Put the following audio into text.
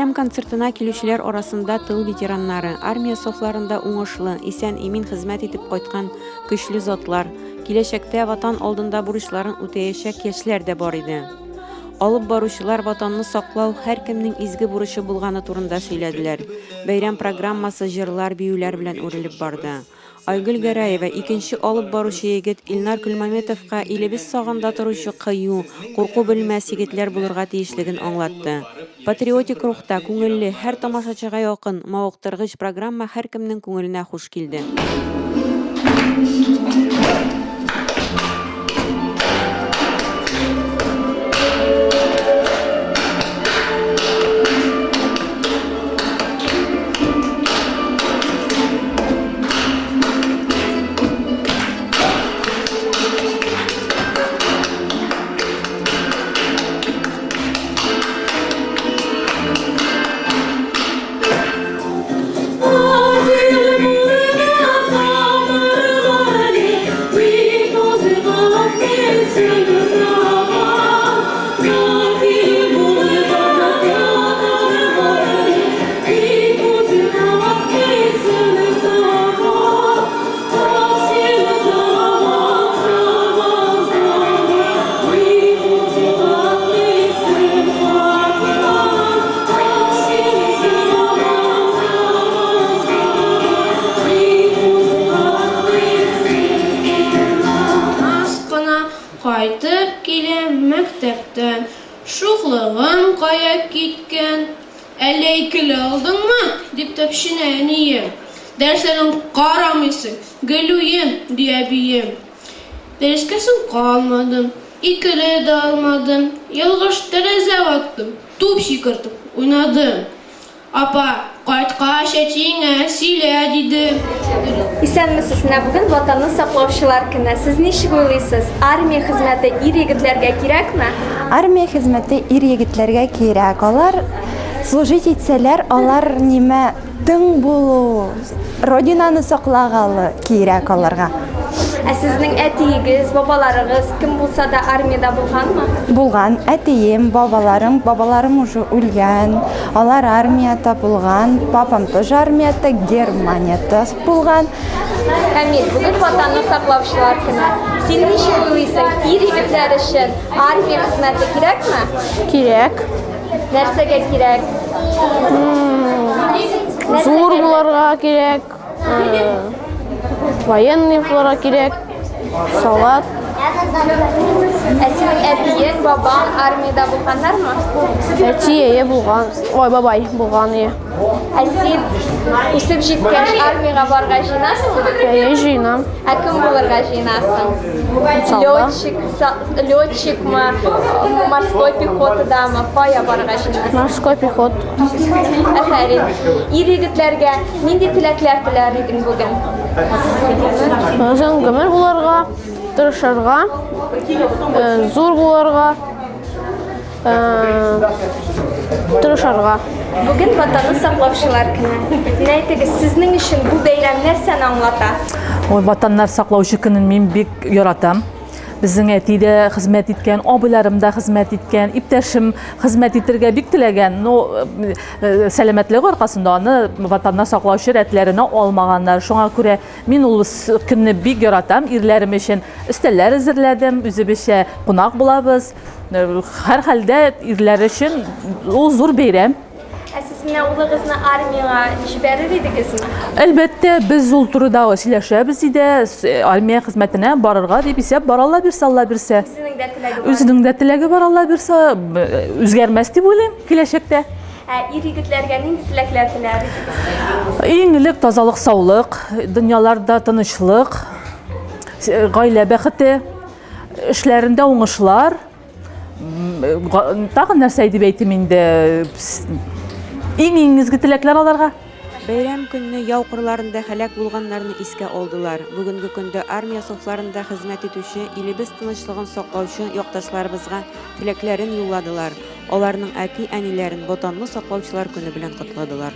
Бәйрәм концертына килүчеләр арасында тыл ветераннары, армия сафларында уңышлы, исән-имин хезмәт итеп кайткан көчле затлар, киләчәктә Ватан алдында бурычларын үтәячәк яшьләр дә бар иде. Алып баручылар Ватанны саклау һәркемнең изге бурычы булганы турында сөйләделәр. Бәйрәм программасы җырлар, биюләр белән үрелеп барды. Айгөл Гәрәева, икенче алып баручы егет Илнар Көлмаметовка илебез сагында торучы кыю, курку белмәс егетләр булырга тиешлеген аңлатты. Патриотик рухта, күңелле, һәр тамашачыга якын, мавыктыргыч программа һәркемнең күңеленә хуш килде. Кайтып киләм мәктәптән, Шуклыгым кая киткән? Әллә икеле алдыңмы? дип төпченә әнием. Дәресләрен карамыйсың, гел уен, ди әбием. Дәрескә соң калмадым, икеле дә алмадым, ялгыш тәрәзә ваттым, туп сикертеп уйнадым. Апа, кайткач әтиеңә сөйлә, диде. Исәнмесез, менә бүген Ватанны саклаучылар көне. Сез ничек уйлыйсыз, армия хезмәте ир-егетләргә кирәкме? Армия хезмәте ир-егетләргә кирәк. Алар служить итсәләр, алар нимә тың булу, Родинаны саклагалы кирәк аларга. Ә сезнең әтиегез, бабаларыгыз, кем булса да армиядә булганмы? Булган. Әтием, бабаларым, бабаларым уже үлгән. Алар армиядә булган. Папам тоже армиядә, Германиядә булган. Камил, бүген Ватанны саклаучылар көне. Син ничек уйлыйсың, ир-егетләр өчен армия хезмәте кирәкме? Кирәк. Нәрсәгә кирәк? Зур булырга кирәк. Военный булырга кирәк. Солдат. Ә синең әтиең, бабаң армиядә булганнармы? Әти әйе булган. Ой, бабай булган, ие. Ә син үсеп җиткәч армиягә барырга җыенасыңмы? Әйе, җыенам. Ә кем булырга җыенасың? Солдат. Летчик, летчикмы, морской пехотадамы, кая барырга җыенасың? Морской пехот. Афәрин. Ир егетләргә нинди теләкләр теләр идең бүген? Озын гомер булырга, тырышырга, э, зур булырга, э, тырышырга. Бүген Ватанны саклаучылар көне. Менә әйтегез, сезнең өчен бу бәйрәм нәрсәне аңлата? Ой, Ватаннар саклаучы көнен мин бик яратам. Безнең әти дә хезмәт иткән, абыйларым да хезмәт иткән, иптәшем хезмәт итергә бик теләгән, но э, э, сәламәтлеге аркасында аны Ватанны саклаучы рәтләренә алмаганнар. Шуңа күрә мин ул көнне бик яратам. Ирләрем өчен өстәлләр әзерләдем, үзебезчә кунак булабыз. Э, һәрхәлдә ирләр өчен ул зур бәйрәм. Ә сез менә улыгызны армиягә җибәрер идегезме? Әлбәттә, без ул турыда сөйләшәбез иде. Армия хезмәтенә барырга дип исәп бар, Алла бирсә, Алла бирсә. Үзенең дә теләге бар. Үзенең дә теләге бар, Алла бирсә, үзгәрмәс дип уйлыйм киләчәктә. Ә ир-егетләргә нинди теләкләр теләр идегез? Иң элек тазалык, саулык, дөньяларда тынычлык, гаилә бәхете, эшләрендә уңышлар. Тагын нәрсә дип әйтим инде? Иң-иң изге теләкләр аларга. Бәйрәм көнне яу кырларында һәлак булганнарны искә алдылар. Бүгенге көндә армия сафларында хезмәт итүче, илебез тынычлыгын саклаучы якташларыбызга теләкләрен юлладылар, аларның әти-әниләрен Ватанны саклаучылар көне белән котладылар.